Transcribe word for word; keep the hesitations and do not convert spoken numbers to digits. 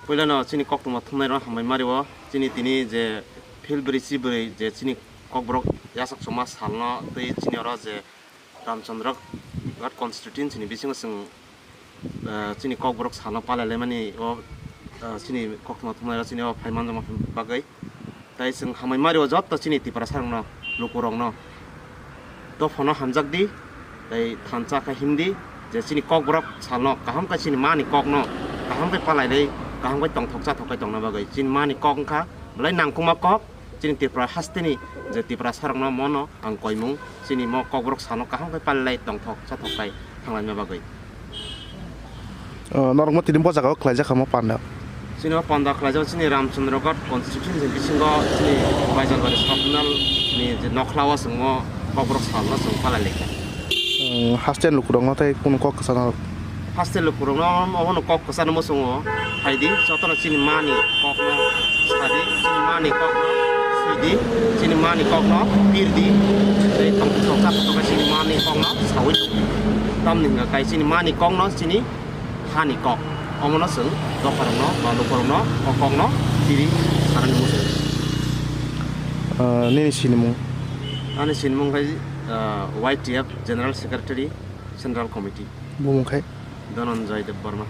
Puilano chini koktwma thumnairok hambai mario, chini tini je phil bwrwi si bwrwi je chini kokborok yasok choma salno tei chini oro je Ramchandra Ghat constituency ni bisingo chwng, ah, chini kokborok salno palailaimani o, ah, chini koktwma thumnairok chini o phai manjakma bagwi. Tai chwng hambai mario jotto chini Tiprasa rokno, lukurokno. Dophano hamjak di, tai thansa khe himdi, je chini kokborok salno kaham khe chini mani kokno kaham khe palailai, kaham khe tongthok chathok khe tongna bagwi. Chini mani kok wngkha belai nangkukma kok, chini Tripura hasteni je Tiprasa rokno mono ang koimung, chini mo kokborok salno kaham khe palailai tongthok chathok khe thanglaina bagwi. O, norokno tini bo jagao khlaijak kha mo panda. Chini o panda khlaijak chini Ramchandra Ghat constituency bisingo chini Baijalbari sub zonal ni je nokhla o chwngmo kokborok salno chwng palai laikha. O, haste lukurokno tei kunu kok kwchana rok? Haste lukurokno obono kok kwchana muchungo phaidi, jotono chini mani kokno sadi, chini mani kokno swidi, chini mani kokno pirdi, tei tongthok tongthok chini mani kokno sawi tongdi. Tamni hwnka kai chini mani kokno chini hani kok. Omono chwng dopharokno ba lukurokno o kokno tiri sanani muchung. Ah, nini sinimung? Ani sinimung khai, ah, Y T F General Secretary, Central Committee. Bumung khai? Dhananjay Debbarma.